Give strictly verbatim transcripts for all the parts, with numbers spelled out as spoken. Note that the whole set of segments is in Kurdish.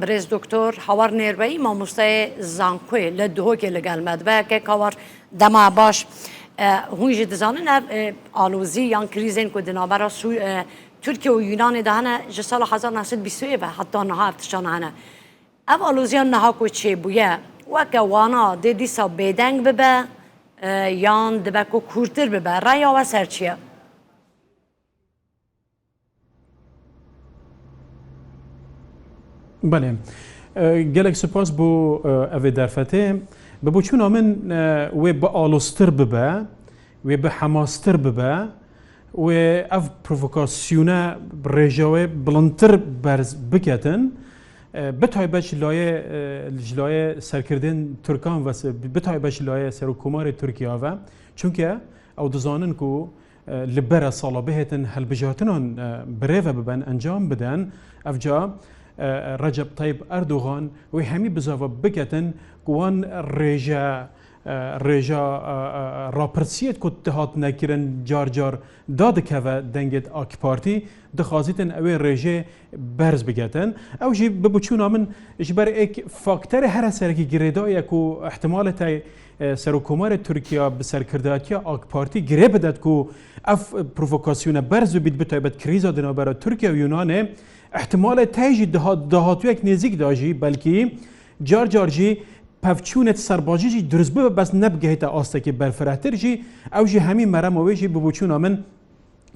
Birêz Doktor Hawar Nêrweyî, mamosteyê zankoyê li Duhokê li gel me dibe. Kek Hawar, dema baş. E, hûn jî dizanin ev, e, alozî yan krîzên ku di navbera Sû-, e, Tirkiye û Yunanê de hene, ji sala hezar neh sed bîst û yê ve heta niha ev tiştana hene. Ev aloziya niha ku çêbûye, weke wana dê dîsa bêdeng bibe, e, yan dibe ku kûrtir bibe? Raya we ser çi ye? Belê. E, gelek spas bo, e, evê derfetê. Bi boçûna min, e, wê bialoztir bibe, wê bihemastir bibe, wê ev provokasyone rêja wê bilindtir berz biketin. E, bi taybet ji layê, e, ji layê serkirdên Tirkan ve se-, bi taybet ji layê Serokkomarê Tirkiya ve. Çunke ew dizanin ku, e, li bere sala bihêtin hilbijartinan, e, bi rê ve biben, encam biden. Evca, e, Recep Tayyip Erdogan wê hemî bizava biketin ku wan rêje, e, rêja, e, e, rapirsiyêt ku dihatine kirin car car dadikeve dengêt AK Partî, dixwazîtin ew ê rêjê berz bigetin. Ew jî bi biçûna min ji ber êk fakterê here serekî girêdayî ye ku ihtimalê te, e, Serokkomarê Tirkiya bi serkirdatiya AK Partî girê bidet ku ev provokasyone berz bibît, bi taybet krîza di navbera Tirkiye û Yunanê. Ihtimalê te jî daha-, dahatûyek nêzîk de jî belkî car car jî pevçûnêt serbazî jî dirust bibe, bes nebigihête astekê berfirehtir jî. Ew jî hemî merema wê jî bi boçûna min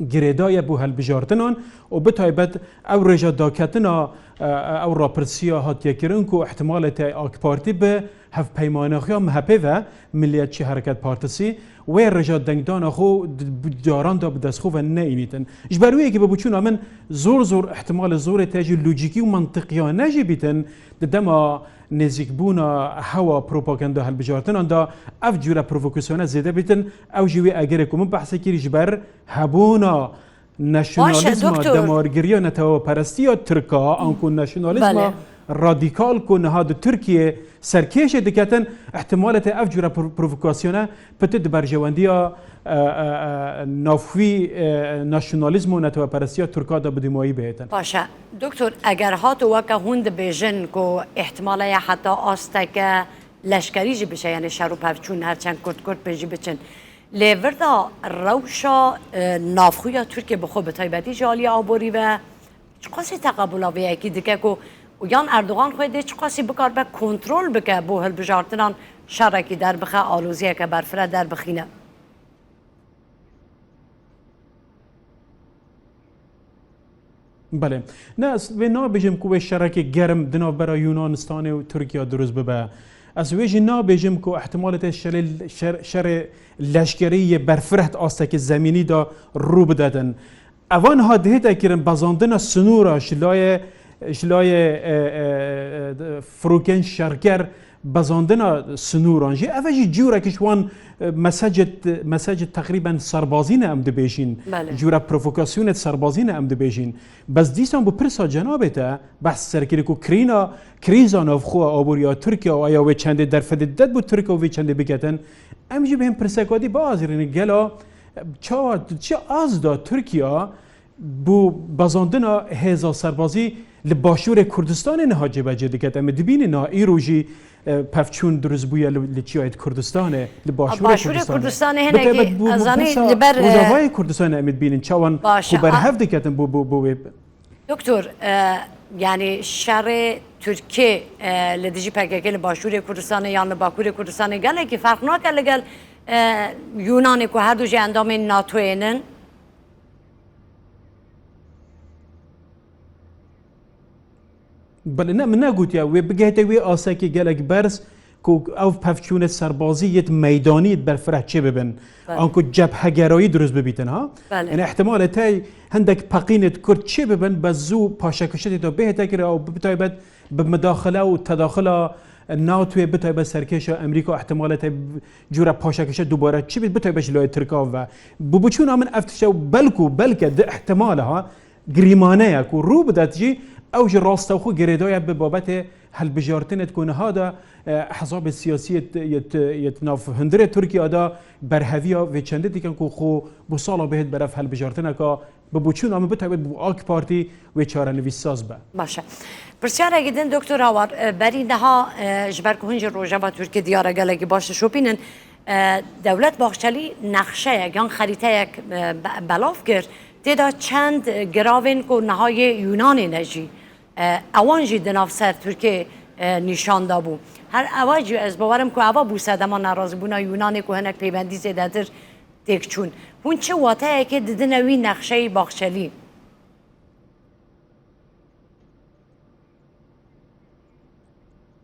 girêdaye bo hilbijartinan û bi taybet ew rêja daketina, e, e, ew rapirsiya hatiye kirin ku ihtimalê te AK Partî bi hevpeymanaxiya MHP ve, Milliyetçi Hareket Partisi, wê rêja dengdana xwe di, bi caran de bi dest xwe ve neînîtin. Ji ber wê yekê bi boçûna min zor zor ihtimalê zorê te jî lojîkî û mantiqiyane jî bîtin, di dema nêzîkbûna hewa propaganda hilbijartinan de ev cûre provokasyone zêde bîtin, ew jî wê egerê ku min behsê kirî ji ber hebûna nasyonalîzma, doktor, demargiriya neteweperestiya tirka, anku nasyonalîzma, belê, radîkal ku niha di Tirkiye serkêşê diketin, ihtimalê te ev cûre prov-, provokasyone pitir di berjewendiya, e, e, e, navxwî, e, nasyonalîzm û neteweperestiya tirka de bi dîmayî bihêtin. Baş e. Doktor, eger hato weke hûn dibêjin ku ihtimale ye heta asteke leşkerî jî biçe, yanî şer û pevçûn her çend kurt kurt bê jî biçin. Lê vir de rewşa, e, navxwe ya Tirkiye bi xwe, bi taybetî ji aliyê aborî ve çiqasî teqebûla vê yekî dike ku, û yan Erdogan xwe dê çiqasî bikaribe kontrol bike bo hilbijartinan şerekî derbixe, aloziyeke berfireh derbixîne? Belê. Ne, ez vê nabêjim ku wê şerekê germ di navbera Yunanistanê û Tirkiya dirust bibe. Ez wê jî nabêjim ku ihtimalê te şerê, şer-, şerê leşkerî yê berfireh di astekê zemînî de rû bidetin. Evan ha dihête kirin bezandina sinûra ji layê, ji layê, e, e, e, firokên şerker, bezandina sinûran jî, ev e jî cûrekî ji wan, e, mesecê, mesecê teqrîben serbazî ne em dibêjîn. Belê. Cûre provokasyonê serbazî ne em dibêjîn. Bes dîsan bi pirsa cenabê te behs ser kirî ku krîna, krîza navxwe aboriya Tirkiye û aya wê çendê derfedê didet bo Tirkiye û vê çendê biketin. Em jî bi hin pirseka dî biazirînin, gela çawa, çi az da Tirkiye bo bezandina hêza serbazî li Başûrê Kurdistanê niha cêbecê diket. Em ê dibînin niha îro jî, e, pevçûn dirust bûye li, li çiyayê Kurdistanê, li Başûrê Kurdistanê. Başûrê Kurdistanê hinekî, taybet bo, bo ezanî pirsa li ber, e, Rojavayê Kurdistanê em ê dibînin çawan, baş, ku berhev diketin bo, bo, bo wê. Doktor, e, yanî şerê Tirkê, e, li dijî P K K li Başûrê Kurdistanê yan li Bakurê Kurdistanê gelekî ferq nake li gel, e, Yunanê ku her du jî endamên NATOyê nin? Belê, ne, min negotiye wê bigihête wê asekê gelek berz ku ev pevçûnê serbazî yêt meydanî yêt berfireh çê bibin. Belê. Anku cebhegerayî dirust bibîtin, ha? Belê. Yanî ihtimalê te hindek peqînêt kurt çê bibin, be zû paşekişetê de bihête kir, ew bi taybet bi midaxile û tedaxila NATOyê, bi taybet serkêşa Amerîka, ihtimalê te cûre paşekişe dubare çi bît, bi taybet ji layê Tirkan ve. Bi biçûna min ev tişt ew belkû, belke di ihtimala ha, girîmane ye ku rû bidet jî, ew ji rastewxwe girêdaye bi babetê hilbijartinê ku niha de, e, hezabê siyasî yê t-, yê t-, yê t nav hundirê Tirkiye de berheviya vê çendê dikin ku xwe bo sala bihêt berev hilbijartineka Bi boçûna min, bi taybet bi AK Partî, wê çarenivîs saz be. Baş e. Pirsiyareke din, Doktor Awar, e, berî niha, e, ji ber ku hûn jî rojeva Tirkiyê diyar e, gelekî baş dişopînin, e, Dewlet Bahçelî nexşeyek yan xerîteyek, e, be-, belav kir. Tê de çend giravên ku niha yê Yunanê ne jî, e, ewan jî di nav ser Tirkiyê, e, nîşan dabû. Her ewa jî ez bawerim ku eva bû sedema nerazîbûna Yunanê ku hinek peywendî zêdetir têk çûn. Hûn çi wateyekê didine wî nexşeyî Bahçelî?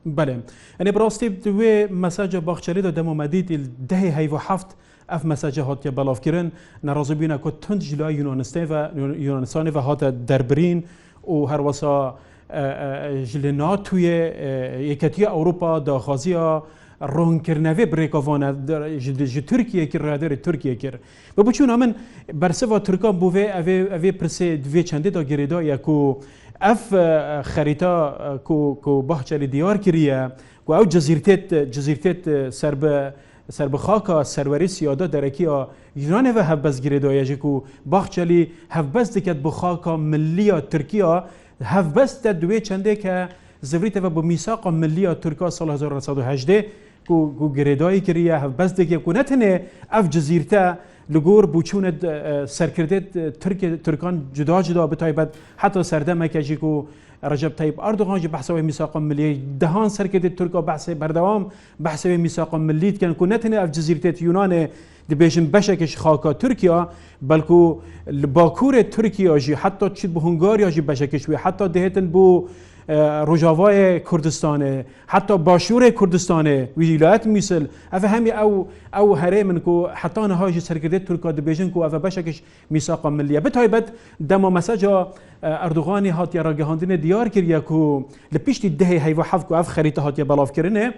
Belê. Yanî bi rastî di wê mesaja Bahçelî de dema me dît, îl dehê heyva heft ev mesaja hatiye belavkirin. Nerazîbûna ku tund ji layê Yunanistê ve, Yunanistanê ve hate derbirîn û her wesa, e, e, ji li NATOyê, e, Yeketiya Ewropa daxwaziya ronkirine vê bi rêka van e, de, ji, ji Tirkiyê kir, rêderê Tirkiyê kir. Bi biçûna min bersiva Tirkan bo vê, evê, evê pirsê di vê çendê de girêdaye ku ev, e, xerîta, e, ku, ku Bahçelî diyar kiriye, ku ew cizîrtêt, cizîrtêt, e, serbi, serbi xaka serwerî siyada derekiya Yunanê ve hevbest girêdaye, ji ku Bahçelî hevbest diket bi xaka milliya Tirkiya, hevbest te di wê çendê ke zivrîte ve bi mîsaqa milliya Tirka sala hezar û neh sed û hejdê ku, ku girêdayî kiriye, hevbest dike ku ne tenê ev cizîrte li gor bûçûnê, e, serkirdê, e, Tirkê, Tirkan cuda cuda bi taybet heta serdemeke jî ku Recep Tayyip Erdogan jî behsa wê mîsaqa millî, dehan serkirdê Tirka behsê berdewam behsê wê mîsaqa millî dikin ku ne tenê ev cizîrtêt Yunanê dibêjin beşekê ji xaka Tirkiya, belku li bakurê Tirkiya jî, heta çit bi Hungarya jî beşekê ji wê, heta dihêtin bo, e, Rojavayê Kurdistanê, heta başûrê Kurdistanê, wîlayet Mûsil, ev hemî ew, ew herêm in ku heta niha jî serkirdê Tirka dibêjin ku ev beşekê ji mîsaqa millî ye. Bi taybet dema mesaja, e, Erdoganî hatiye ragihandinê diyar kiriye ku li piştî dehê heyva heft ku ev xerîte hatiye belavkirinê,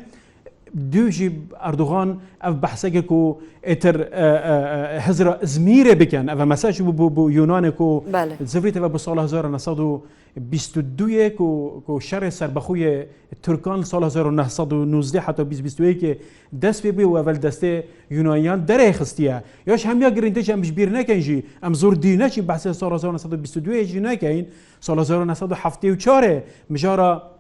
dû jî Erdogan ev behse kir ku êtir, e, e, e, hizra Izmîrê bikin. Ev mesaj bû, bû, bû Yunanê ku Belê. zivrîte ve bi sala hezar û neh sed û bîst û duyê ku, ku şerê serbexwe yê Tirkan li sala hezar û neh sed û nozdeh heta bîst bîst û yekê dest pê bûye û evel destê Yunaniyan derê xistiye. Ya ji hemiya girîngtir jî em ji bîr nekin jî, em zor dî neçin behsê sala hezar û neh sed û bîst û duyê jî nekin, sala hezar û neh sed û heftê û çarê mijara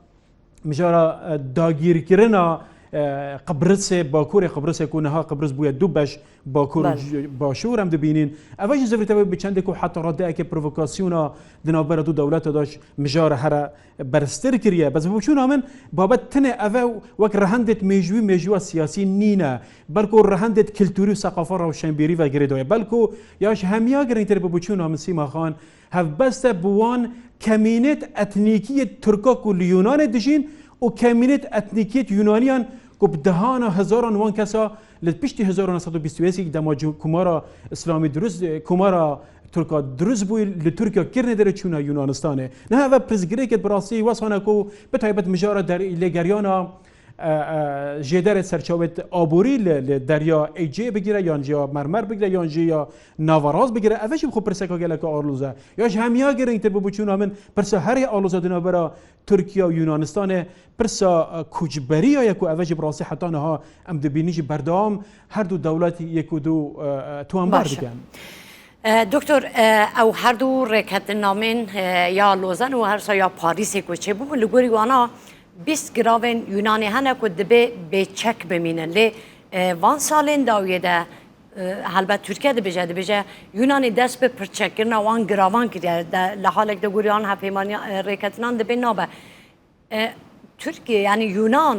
mijara, e, dagîrkirina, e, Qibrisê, Bakurê Qibrisê ku niha Qibris bûye du beş, Bakur û Belê. c-, Başûr em dibînin. Eve jî zivrîte bi çendê ku heta radeyeke provokasyona di navbera du dewleta de ji mijara here berstir kiriye. Bes bi biçûna min babet tenê eve wek rehendêt mêjûyî, mêjûya siyasî nîne. Belku rehendêt kiltûrî û seqafa rewşenbîrî ve girêdaye. Belku ya ji hemiya girîngtir bi biçûna min Sîma Xan, hevbest e bi wan kemînêt etnîkî yê Tirka ku li Yunanê dijîn û kemînêt etnîkiyêt Yunaniyan ku bi dehana hezaran wan kesa li piştî hezar û neh sed û bîst û yekê dema cû-, Komara Îslamî dirust, Komara Tirka dirust bûyî, li Tirkiya kirine derê çûne Yunanistanê. Niha ev pirsgirêkêt bi rastî wesane ku bi taybet mijara der-, lêgeriyana e, e, jêderê serçavêt aborî li, li derya Êcê bigire, yan jî ya Mermer bigire, yan jî ya Naverast bigire, ev jî bi xwe pirseka gelek aloz e. Ya ji hemiya girîngtir bi biçûna min pirsa herê aloz e di navbera Tirkiye û Yunanistanê, pirsa, e, koçberiya ye ku ev jî bi rastî heta niha em dibînin jî berdewam her du dewlet yek û du, e, e, tuwanbar Baş e. dikin. E, Doktor, e, ew her du rêketnamên, e, ya Lozan û hersa ya Parîsê ku çêbû, li gorî wana bîst giravên Yunanê hene ku dibe bêçek bimînin. Lê, e, van salên dawiyê de, e, helbet Tirkiye dibêje, dibêje Yunanê dest bi pirçekkirina wan giravan kiriye. De, li halek de gorî wan hevpeymaniya, e, rêketinan dibê nabe. E, Tirkiye, yanî Yunan,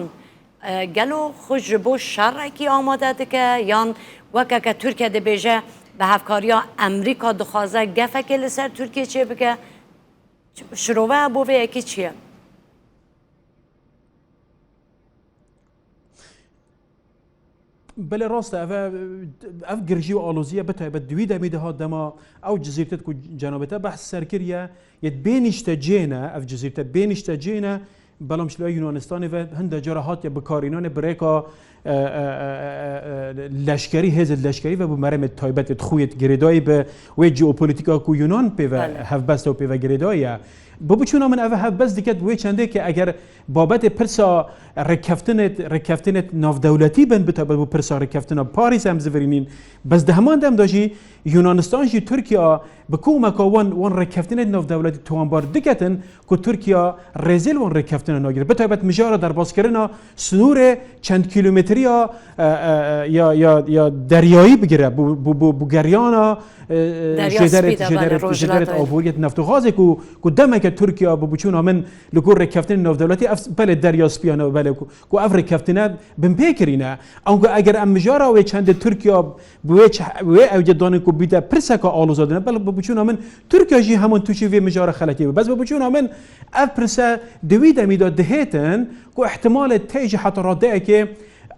e, gelo xwe ji bo şerekî amade dike, yan wekeke Tirkiye dibêje bi hevkariya Amerîka dixwaze gefekê li ser Tirkiye çêbike? Şirove bo vê yekê çi ye? Belê rast e, ev, ev girjî û alozî ye, bi taybet di wî demî de hat dema ew cizîrtêt ku cenabê te behs ser kiriye, yê bê nîştecê ne, ev cizîrte bê nîştecê ne, Belam ji laya Yunanistanê ve hinde cara hatiye bikarînanê bi rêka, e, e, e, e, e, leşkerî, hêzê leşkerî ve bi meremê taybet ê xuyê girêdayî bi wê jeopolitîka ku Yunan pê ve Belê. hevbest e û pê ve girêdayî ye. Bi biçûna min ev hevbest diket bi wê çendê ke eger babetê pirsa rêkeftinê, rêkeftinê navdewletî bin, bi taybet bo pirsa rêkeftina Parîs em zivirînîn. Bes di heman dem de jî Yunanistan jî Tirkiye bi komeka wan, wan rêkeftinê navdewletî towanbar diketin, ku Tirkiye rêzê li wan rêkeftina nagire. Bi taybet mijara derbaskirina sinûrê çend kîlometriya, e, e, e, ya, ya, ya deryayî bigire, bu, bu, bu, bu geriyana, e, e, Derya jêderê, Spî de, jêderê, belê, jêderê Rojhilat aboriyet neft û gazê ku, ku demeke Tirkiye bi biçûna min li gor rêkeftinê navdewletî ev, belê Derya Spî ya ne, belê ku, ku ev rêkeftine binpê kirîne. Anku eger em mijara wê çendê Tirkiye bi wê çi, wê ewce danîn ku bîte pirseka alozadine, belê bi biçûna min Tirkiye jî heman tûşî vê mijara xeletiyê bû. Bes bi biçûna min ev pirse di wî demî de dihêtin ku ihtimalê tê jî heta radeyekê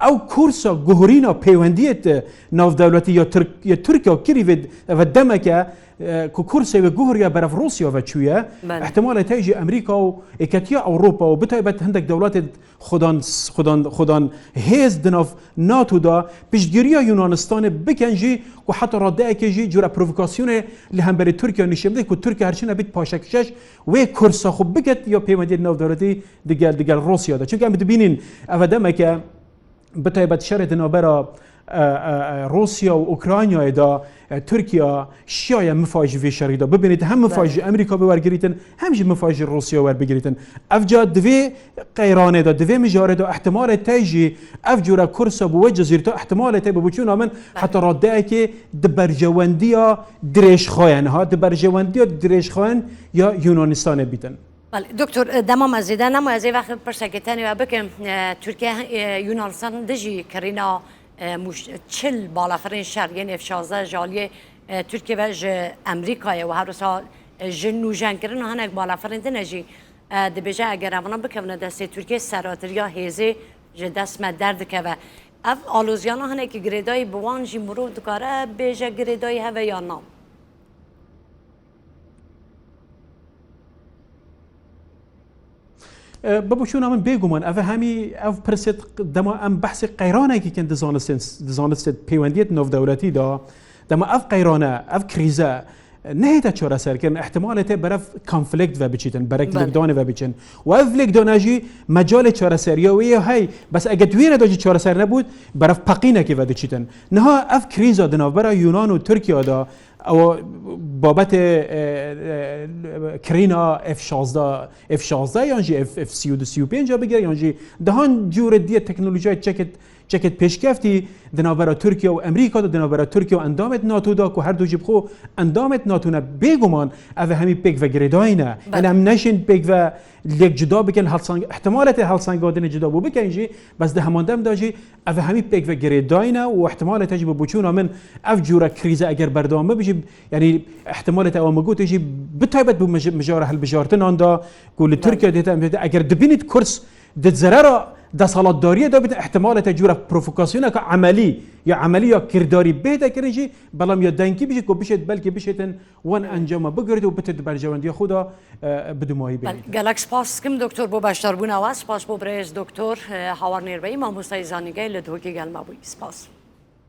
ew kursa guhurîna pêwendiyê navdewletî ya Tirk-, ya Tirkiye kirî vê, ve demeke, e, ku kursê wê guhuriya berev Rûsya ve çûye. Belê. Ihtimalê tê jî Amerîka û Êketiya Ewropa û bi taybet hindek dewletên xudan, xudan, xudan hêz di nav nato de piştgiriya Yunanistanê bikin jî ku heta radeyekê jî cure provokasyonê li hemberî Tirkiye nîşan bide ku Tirkiye her çi nebît paşekişeş wê kursa xwe biket ya pêwendiyê navdewletî digel, digel Rûsya de. Çimkî em dibînin ev demeke bi taybet şerê di navbera, e, e, e, Rûsya û Ukraynayê de, e, Tirkiye şiyaye mifa ji vê şerî de bibînît, hem mifa Belê. ji Amerîka bi wergirîtin, hem jî mifa ji Rûsya werbigirîtin. Ev ca di vê qeyranê de, di vê mijarê de ihtimalê tê jî ev cure kursa bi wê cizîrta ihtimalê tê bi biçûna min Belê. heta radeyekê di berjewendiya dirêjxayen, ha, di berjewendiya dirêjxayen ya Yunanistanê bîtin. Belê, doktor, e, dema me zêde nema, ez ê vextê pirsekê tenê we bikim. E, Tirkiye, e, Yunanistan dijî kirîna, e, mûş-, çil balafirên şer yên F şazdeh ji aliyê, e, Tirkiye ve ji Amerîkayê û her wisa, e, ji nûjenkirina hinek balafirên din e jî, e, dibêje eger evana bikevine destê Tirkiye, seratiriya hêzê ji dest me derdikeve. Ev aloziyana hinekî girêdayî bi wan jî mirov dikare bêje girêdayî heve ya na? E, bi biçûna min bêguman, ev hemî, ev pirsê dema em behsê qeyranekî kin di zanistên, di zanistê pêwendiyê navdewletî de, dema ev qeyrane, ev krîze, e, nehête çareserkirin, ihtimalê tê berev konflikt ve biçîtin, berek Belê. lêkdanê ve biçin. Û ev lêkdane jî mecalê çareseriya wê ye hey, bes eger di wê re de jî çareser nebût, berev peqînekê ve diçîtin. Niha ev krîza di navbera Yunan û Tirkiye de, ew babetê, e, e, kirîna F şazdeh, F şazdeh yan jî F, F sî û du, sî û pênc bigire yan jî dehan cûrê diye teknolojiyayê çeket, çeket pêşkeftî di navbera Tirkiye û Amerîka de, di navbera Tirkiye û endamêt nato de ku her du jî bi xwe endamêt nato ne, bêguman ev hemî pêk ve girêdayî ne. Belê. Yani em neşên pêk ve lêk cuda bikin, helsang-, ihtimalê tê helsengandinê cuda bû bikin jî, bes di heman dem de jî ev hemî pêk ve girêdayî ne û ihtimalê te jî bi boçûna min ev cûre krîze eger berdewam bibe jî, yanî ihtimalê te ew min gotê jî bi taybet bi mij-, mijara hilbijartinan de ku li Belê. Tirkiye dihête em dihête, eger dibînît kurs di zerera desthilatdariyê de bidin, ihtimalê te cûre provokasyoneke emelî ya emelî ya kirdarî bihête kirin jî, belam ya denkî bijî ku bişêt, belkî bişêtin wan encama bigirît û bitit di berjewendiya xwe de, e, bi dumayî Bel-, bênît. Gelek spas dikim, doktor, bo beşdarbûna we. Spas bo birêz doktor, e, Hawar Nêrbeyî, mamostayê zanîngehê li Duhokê gel me bûyî. Spas.